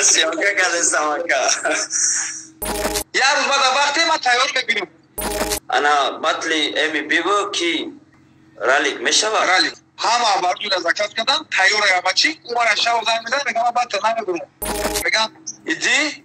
Съёмка кардестам, ака. Як рӯз баъд вақте ман тайёр мебинам. Ана батли эми бибу ки ралик мешавад? Ралик. Ҳама барои заказ кардан тайёр ама чи? Умара шав занг мезанад, мегам ман батл намебурам. Мегам иди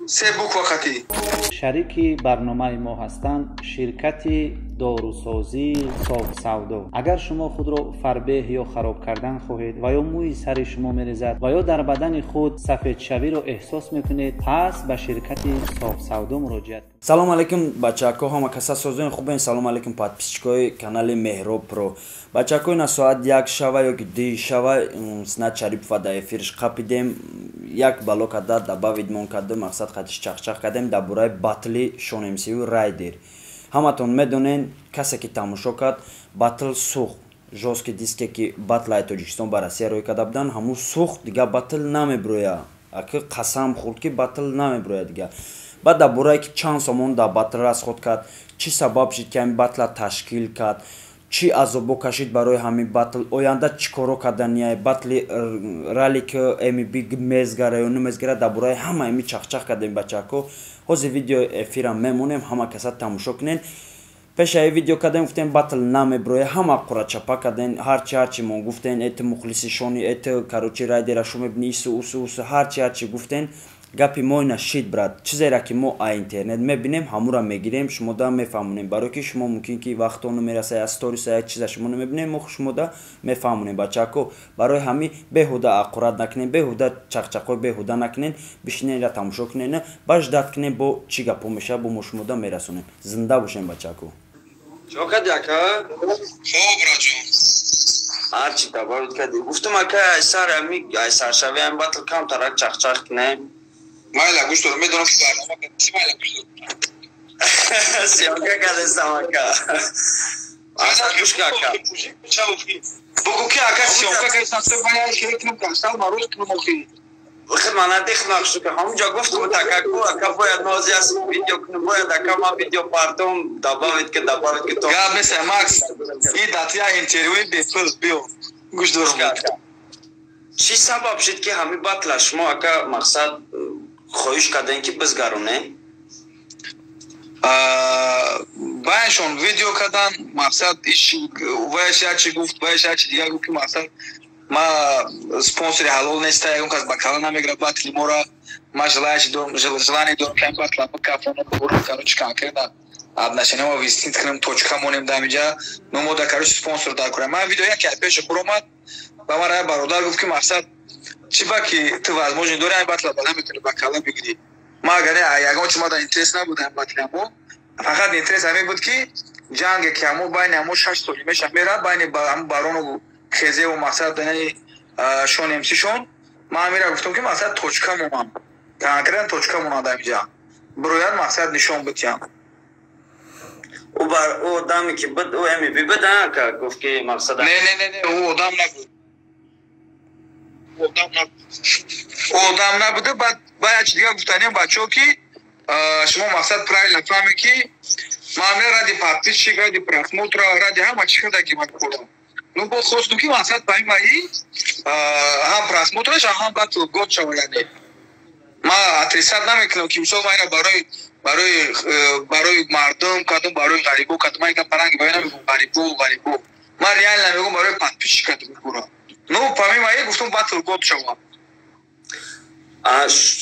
се буква хати. Шарики барномаи мо ҳастанд ширкати дорусозии Софсавдо. Агар шумо худро фарбеҳ ё хароб кардан хоҳед ва ё мӯи сари шумо мерезад ва ё дар бадани худ сафедшавиро эҳсос мекунед, пас ба ширкати Софсавдо муроҷиат кунед. Салом алейкум, бачако, ҳама каса созои хубен. Салом алейкум, подписчикои канали Меҳроб Про. Бачако, ина соат 1 шава ё ки 2 шава Снат Шарипова дар эфирш қапидем, як бало када добавить мон карда, мақсад қатиш чахчах кардем дар бораи батли Шон МСю Райдер. Ҳаматон медонен, касе ки тамошо кард, батл сӯхт, жёсткий диске ки батлаи Тоҷикистон ба Россия рӯй карда буданд, ҳамун сӯхт, дига батл намеброя. Аки қасам хӯрд, ки батл намеброя дига. Баъд дар борае ки чанд сомон дар батл расход кард, чӣ сабаб шид, ки ҳамин батла ташкил кард, чӣ азобо кашид барои ҳамин батл, оянда чӣ коро кардания, батли ралик мб мезгара ё намезгара, дар бораи ҳама ҳами чахчах кардем. Бачако, ҳозир видео эфирам мемонем, ҳама каса тамошо кунен. Пешаи видео кардем, гуфтем, батл намеброя, ҳама қурачапа карден, ҳарчи ҳарчи мо гуфтен, эти мухлиси шони, эти, короче, Райдера шу мебини, ису усу усу, ҳарчи ҳарчи гуфтен, гапи мо ина шид, брат. Чизера ки мо а интернет мебинем, ҳамура мегирем, шумода мефаҳмонем, барое ки шумо мумкин ки вақтон намераса, я сториса, як чиза шумо намебинем, мо шумода мефаҳмонем. Бачако, барои ҳами беҳуда аққурат накунем, беҳуда чақчақҳои беҳуда накунен, бишинен, ира тамошо кунен, ба ждать кунем, бо чӣ гапҳо мешавад, бо мо шумода мерасонем. Зинда бошем, бачако. Чо кади, ака? Хоб, браҷон. Ҳарчи добавить кади, гуфтам, ака, ай сар ами ай саршави ами батл камтарак чахчах кунем. Майла, гӯш дорам, медонам, ки барнома кардӣ, майла, гӯш дорам. Съёмка кардестам, ака. Асад, гӯш ка, ака. Бугу ки, ака, съёмка кардам, се баян шерик кунам, каштал маруз кунам охи. Хид мана дих нақшу ка ҳамунҷа гуфтам, ака, ку ака бояд мо ҳозир аз видео кунем, бояд, ака, ман видео партом, добавить ки, добавить ки то. Гап нест, Макс. И датия интервью бепул биё. Гӯш дорам. Чӣ сабаб шид, ки ҳамин батла шумо, ака, мақсад хоҳиш кардем, ки бизгаронем? Баяншон видео кардан, мақсад ваяш як чи гуфт, ваяш як чи дигар гуфт, ки мақсад ма спонсори ҳалол неста, ягон кас ба кала намегирад батли мора. Ма желание дорам, ки ҳамин батла бикафонам, бибурам, короче, конкретно отношения мо выяснить кунем, точка монем дамиҷа, но мо да, короче, спонсор дар кунем. Ман видео яке пеши буромад, ба ман як бародар гуфт, ки мақсад чӣ ба ки ту возможно дори, ҳамин батла ба наметавонӣ ба кала бигирӣ. Ма агар ягон чи мада интерес набуд ҳамин батли, ҳамо фақат интерес ҳамин буд, ки ҷанге ки ҳамо байни ҳамо 6 соли меша мерад, байни ҳамо барону хезеву мақсад байни Шон МСшон. Ман ҳамира гуфтам, ки мақсад точка монам, конкретно точка монам, дар инҷа бирояд, мақсад нишон битиҳам. Ӯ бар ӯ одаме ки буд, ӯ эми бибуд, ака, гуфт, ки мақсад. Не, не, не, не, ӯ одам набуд, одам набуд, ӯ одам набуда. Баъд ба як чи дигар гуфтанем, бачаҳо, ки шумо мақсад правильно фаҳме, ки ман не ради подписчик, ради просмотра, ради ҳама чӣ кардаги ман корам. Ну бо хостум, ки мақсад ба ин маи ҳам просмотраш, ҳам батл год шава. Яъне ман отрицать намекунам, ки мисол ман ина барои мардум кардум, барои ғарибо кардум. Ман ина паранги баён намегум, ғарибо, ғарибо, ман реально мегум, барои подписчик кардум кора. Ну помимо и гуфтум, батл год шава.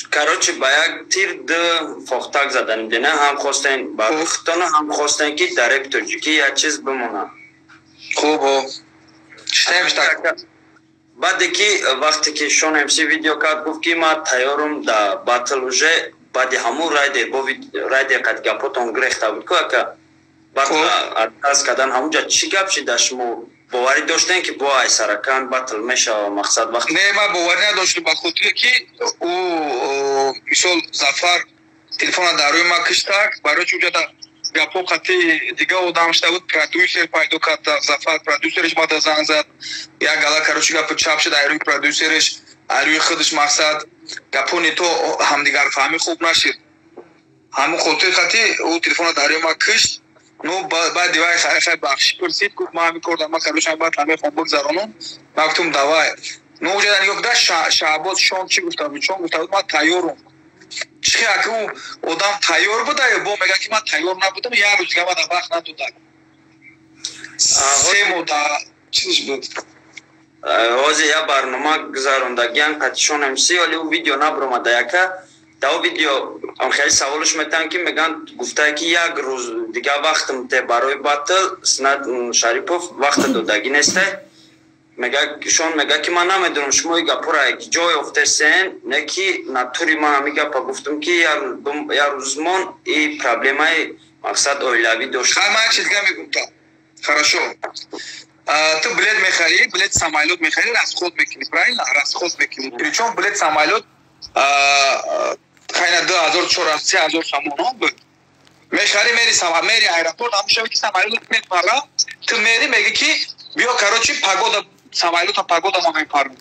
Короче, ба як тир ду фохтак заданем, дена ҳам хостем ба худтона, ҳам хостем, ки дар реп тоҷикӣ як чиз бимонад. Хуб, читаем так. Баъде ки вақте ки Шон МС видео кард, гуфт, ки ман тайёрум да батл уже, баъди ҳамун Райдер бо Райдер қад гапотон гирехта буд ку, ака, баъд отказ кардан, ҳамунҷа чӣ гап шид? Да шумо боварӣ доштем, ки бо айсаракан батл мешава, мақсад вақт? Не, ман боварӣ надоштам, ба хотире ки ӯ, мисол, Зафар телефона дар рӯи ман киштак, барои чи уҷада гапҳо қатъи дига одам шуда буд, продюсер пайдо кард Зафар, продюсериш мада занг зад, як гала, короче, гапи чап шуд ай рӯи продюсериш, ай рӯи худаш, мақсад гапҳо не то ҳамдигарфаҳмӣ хуб нашид. Ҳамин хотир қатъи ӯ телефона дар рӯи ман кишт. Ну баъди вай хай бахшиш пурсид, гуфт, ман ҳамин кор ман, короче, батла мехоҳам бигзаронам. Ман гуфтум, давай. Ну уҷа нигоҳ куда Шаҳбоз Шон чӣ гуфта буд? Шон гуфта буд ман тайёрум. Чӣ ака ӯ одам тайёр буда ё бо мега ки ман тайёр набудам, як рӯз дига ман вақт надодак. 3 моҳ да чизш буд. Ҳозир як барнома гузарондагиан қатишон МС, вале ӯ видео набуромада яка. Да о видео хеле саволш метаҳанд, ки мегӯянд, гуфтае ки як рӯз дига вақтм те барои батл Снат Шарипов вақта додагӣ несте. Мега Шон мега ки ман намедонам шумо и гапора ҷой ёфтесен, не ки натури ман ҳами гапа гуфтам ки як рӯзмон и проблемаи мақсад оилавӣ дошт. Ман як чиз дига мегӯм та. Хорошо. Ту билет мехарӣ, билет самолёт мехарӣ, расход мекунӣ, правильно? Расход мекунӣ. Причём билет самолёт хайна 2000, 4000, 3000 сомон буд. Мехарӣ, мери, мери аэропорт, ҳамун шаве ки самолёт мепара, ту мери, меги ки биё, короче, погода, самолёта погода ма мепарам.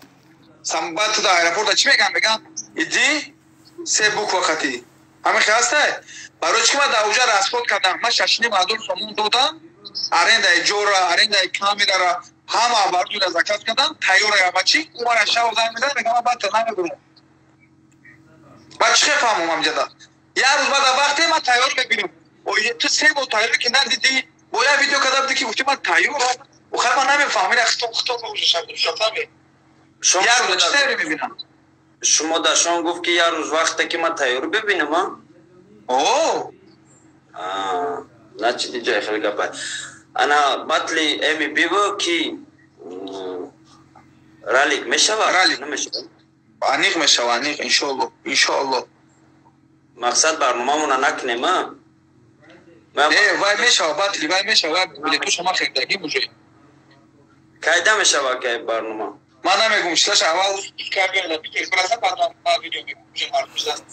Баъд ту дар аэропорта чӣ мегӯян? Мегӯян иди се буква хати. Ҳамин хел ҳастай? Барои чӣ ки ман дар уҷа расход кардам, ман 6500 сомон додам, арендаи ҷора, арендаи камерара, ҳама оборудование заказ кардам, тайёра ама чӣ? Ӯ мара шав занг мезанад, мегӯяд ман баъд намебурам. Баъд чӣ хел фаҳмам ҳамҷада? Як рӯз баъд вақте ман тайёр мебинам. Ту 3 моҳ тайёр ки надидӣ, бо як видео карда будӣ ки гуфтӣ ман тайёрам. Охир ман намефаҳмам, ина хитоб хитоб шафами. Як рӯза чӣ тайёрӣ мебинам? Шумо да Шон гуфт ки як рӯз вақте ки ман тайёрӣ бибинам, а? О! Значит, иҷои хеле гапа. Ана батли эми бибо ки ралик мешавад? Ралик. Аниқ мешава, аниқ, иншоалло, иншоалло. Мақсад барномамона накунем, а? Не, вай мешава, батли вай мешава, билетоша ман харидагим уже. Кайда мешава кай барнома? Ман намегум, чизаш аввал баъд ман видео мегум, уже мардум.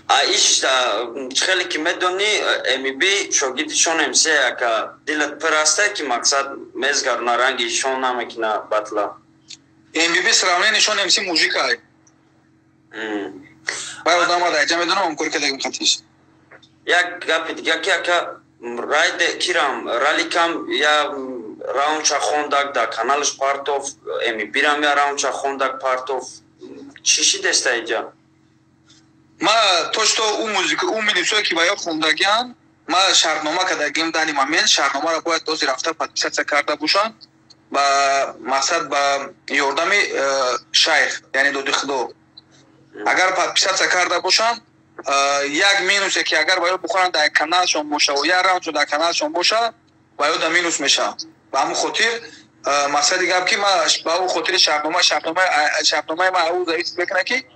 А иш чӣ хеле ки медонӣ, МБ шогирди Шон МС ака, дилат пир аста ки мақсад мезгаруна ранги Шон намекина батла? МБ сравнение Шон МС мужик ай. Вай одама даҷа медонам, ҳамкорӣ кардагим хатиш. Як гапи дига ки ака, райде кирам раликам я раундча хондак, дар каналаш партов, МБрам я раундча хондак партов, чӣ шидеста иҷа? Ма то что ӯ музика, ӯ минусое ки ба ё хондагиан, ма шартнома кардагим. Данный момент шартномаро бояд дози рафта подписаться карда бошанд, ба мақсад ба ёрдами шайх, яъне доди худо. Агар подписаться карда бошанд, як минусе ки агар ба ё бухоранд дар каналшон боша ва як раундшон дар каналшон боша, ба ё да минус мешавад. Ба ҳамун хотир мақсади гап ки ма ба ӯ хотири шартномаи ма ӯ зависит мекунад, ки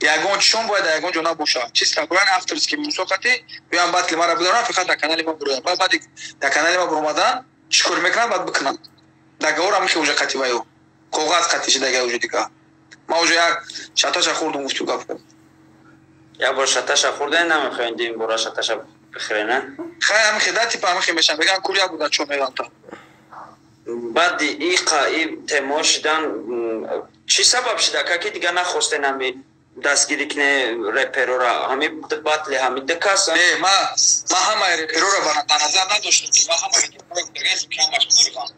ягон чишон бояд дар ягон ҷо набошад, чисто буян авторский мусоқати биён батли мара бидорам, фақат дар канали ма буроян. Баъд баъди дар канали ма буромадан чӣ кор мекунам, баъд бикунам договор ам ки уже қати ваю коғаз қати шидага уже дига ма уже як шаташа хӯрдум, гуфту гап. Як бор шаташа хӯрда, намехоҳем дим бора шаташа бихӯрена? Хай, ҳами хеда типа ҳами хе мешам, меган куря буда чо меганта. Баъди иқа и темо шидан чӣ сабаб шида, ка ки дига нахостен ҳами дастгирӣ кне реперора, ҳами батли ҳами дкас? Не, ма ҳамаи реперора ба назар надоштам, ки ма ҳамаи реперора гуфтагим, ки ҳамаш мурғам.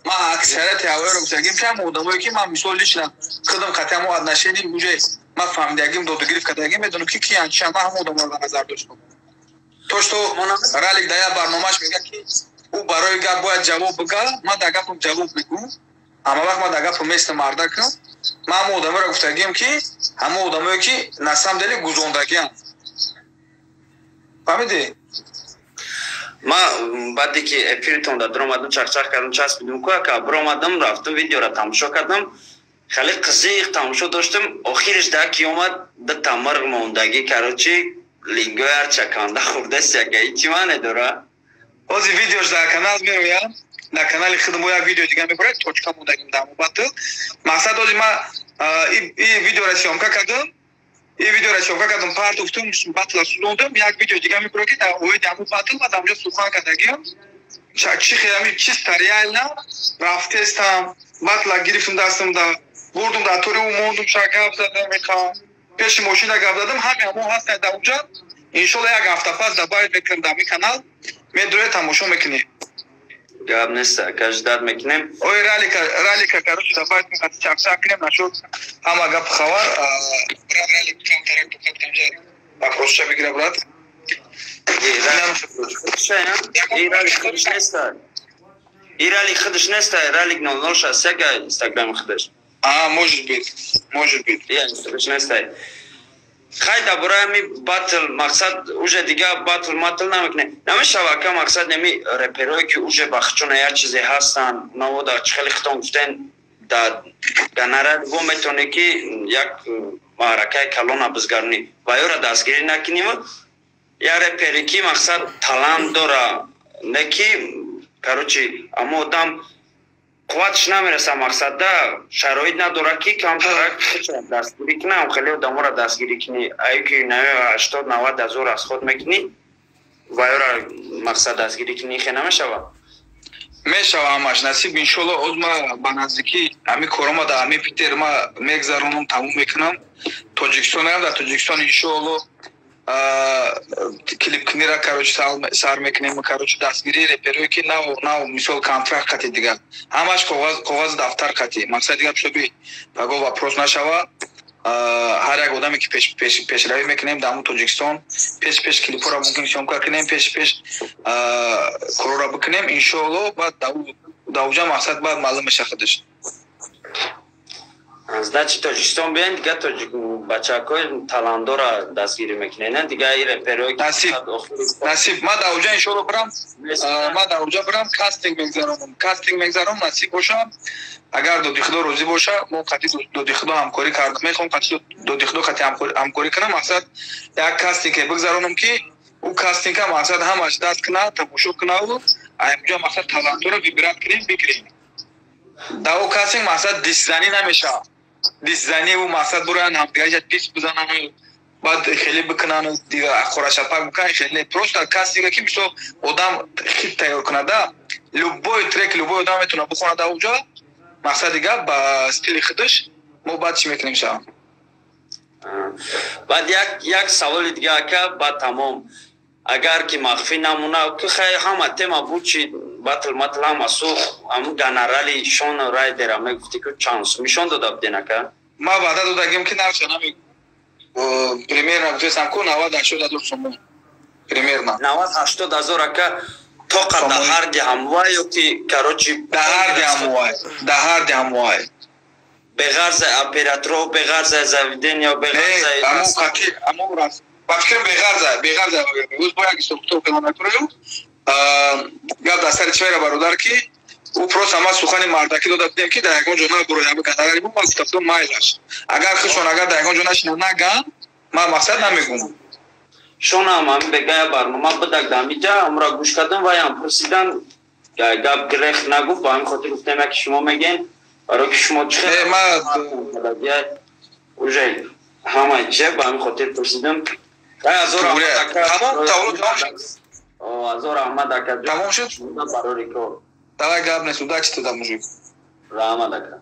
Ма аксарияти ҳавоеро гуфтагим, ки ҳама одамое ки ман мисол лично худам қати ҳамо отношение уже ма фаҳмидагим, додугирифт кардагим, медонам ки киян, чиян. Ма ҳама одаморо ба назар доштам. То что ралик дар як барномааш мега, ки ӯ барои гап бояд ҷавоб бига, ман дар гапам ҷавоб мегӯм. Ҳама вақт ман дар гапам местам, мардакам. Ман ҳама одаморо гуфтагим, ки ҳама одамое ки на самом деле гузондагиам, фаҳмидӣ? Ма баъде ки эфиртон да дуромадам, чақчақ кардам, часпидум ку ака, биромадам, рафтам, видеора тамошо кардам, хеле қизиқ тамошо доштам. Охириш да ки омад дута мирғ мондагӣ, короче, лингои ҳарча канда хӯрдаст яка, ҳичи маъне дора? Ҳозир видеош дар канал мероям, дар канали худам як видео дига мебарад, точка мондагим дар мобатл. Мақсад, ҳозир ма и видеора съёмка кардам, и видеора съёмка кардам, партофтум, батла сузондам. Як видео дига мебарад, ки дар оиди ҳамун батл ма дар онҷо сухан кардагиам, чи хелами чисто реально рафтестам, батла гирифтум, дастамда бурдум, дар тори ӯ мондум, ша гап задам, иқа пеши мошина гап задам, ҳами ҳамон ҳастанд дар онҷа. Иншолло, як ҳафта пас добавить мекунам дар ин канал, медроя, тамошо мекунӣ. Гап нест, ака, ждать мекунем. Ой, ралика, ралика, короче, давай чақчақ кунем, нашуд ҳама гап хабар. Брат, ралик камтарак бухат, камҷа вопросша бигира, брат. Ралик худаш неста, и ралик худаш неста, ралик 0061 инстаграми худаш. А, может быть, может быть. Худаш неста. Хай, дар бораи ҳами батл, мақсад, уже дига батл матл намекунем, намешава, ака? Мақсад, неми реперое ки уже бахчона як чизе ҳастанд, навода чӣ хеле хитон гуфтен, да гонорар во метавонӣ ки як маъракаи калона бизгарнӣ ва ёра дастгирӣ накунем? Як репере ки, мақсад, талант дора, не ки, короче, аммо одам қувватш намереса, мақсад, да шароит надора ки камтарак дастгирӣ кунам. Хеле одаморо дастгирӣ кунӣ, аю ки 80-90 ҳазор расход мекунӣ ва ёра, мақсад, дастгирӣ кунӣ, хе намешава? Мешава ҳамаш, насиб, иншолло. Оз ма ба наздикӣ ҳами корома дар ҳами Питер ма мегзаронам, тамом мекунам, Тоҷикистон, дар Тоҷикистон, иншоалло, клипкунира, короче, сар мекунем. Короче, дастгирии реперое ки нав нав, мисол, контракт қати, дигар ҳамаш коғази дафтар қати, мақсад дигар, чтобы паго вопрос нашава. Ҳар як одаме ки пешравӣ мекунем дар ҳамун Тоҷикистон, пеш пеш клипҳоро мумкин съёмка кунем, пеш пеш корора бикунем, иншоалло. Баъд дар уҷа, мақсад, баъд маълум меша худаш. Значит, Тоҷикистон биен, дига тоҷик бачакҳои талантдора дастгирӣ мекунед, дига и реперои? Насиб, насиб. Ма дар уҷа, иншоалло, бирам, ма дар уҷа бирам, кастинг мегзаронам, кастинг мегзаронам. Насиб боша, агар доди худо розӣ боша, мо қати доди худо ҳамкорӣ карда мехоҳам, қати доди худо қати ҳамкорӣ кунам. Мақсад, як кастинге бигзаронам, ки ӯ кастинга, мақсад, ҳамаш даст кунад, тамошо кунаву аинҷа, мақсад, талантҳоро выбирать кунем, бигирем. Дар ӯ кастинг, мақсад, дисзанӣ намешавад, дисзаниву, мақсад, буроян ҳамдигарша дис бизанану баъд хеле бикунану дига хорашапак бикунан, хеле. Просто кастинга ки, мисол, одам хит тайёр кунада, любой трек, любой одам метавонад бихонад дар уҷа, мақсади гап, ба стили худаш. Мо баъд чӣ мекунем, шава. Баъд як саволи дига, ака, баъд тамом. Агар ки махфӣ намуна, ки хай ҳама тема буд, чи батл матл ҳама сух, ҳамун гонорари Шон Райдера мегуфтӣ, ки чанд мишон дода буден, ака? Ма ваъда додагим, ки нархша наме, примерно гуфтесам ку 90-80 ҳазор сомон примерно. 90-80 ҳазор, ака, тоқа да ҳарди ҳамвай ё ки, короче? Да ҳарди ҳамвай, да ҳарди ҳамвай. Беғарза операторо, беғарза заведения, беғарза? Амо ба фикрам беғарза, беғарза. Ӯз бо як ҳисобкитоб кардам накунаю. Гап дар сари чӣ мера, бародар, ки ӯ просто ма сухани мардакӣ дода будем, ки дар ягон ҷо набуро, гонорари мо. Ма гуфта будам, майлаш, агар худшон, агар дар ягон ҷо нашина наган, ман, мақсад, намегум. Шонам ҳамин бегая барнома будак дамиҷа, амра гӯш кардам, ваям пурсидан, гап грех нагуфт. Ба ҳамин хотир гуфтем, яки шумо мегӯен, барои ки шумо чӣ уже ҳама чизе, ба ҳамин хотир пурсидам. Азор раҳмат, ака. Тамом шуд. Барори кор. Давай, гап нест, удачи тогда, мужик. Раҳмат, ака.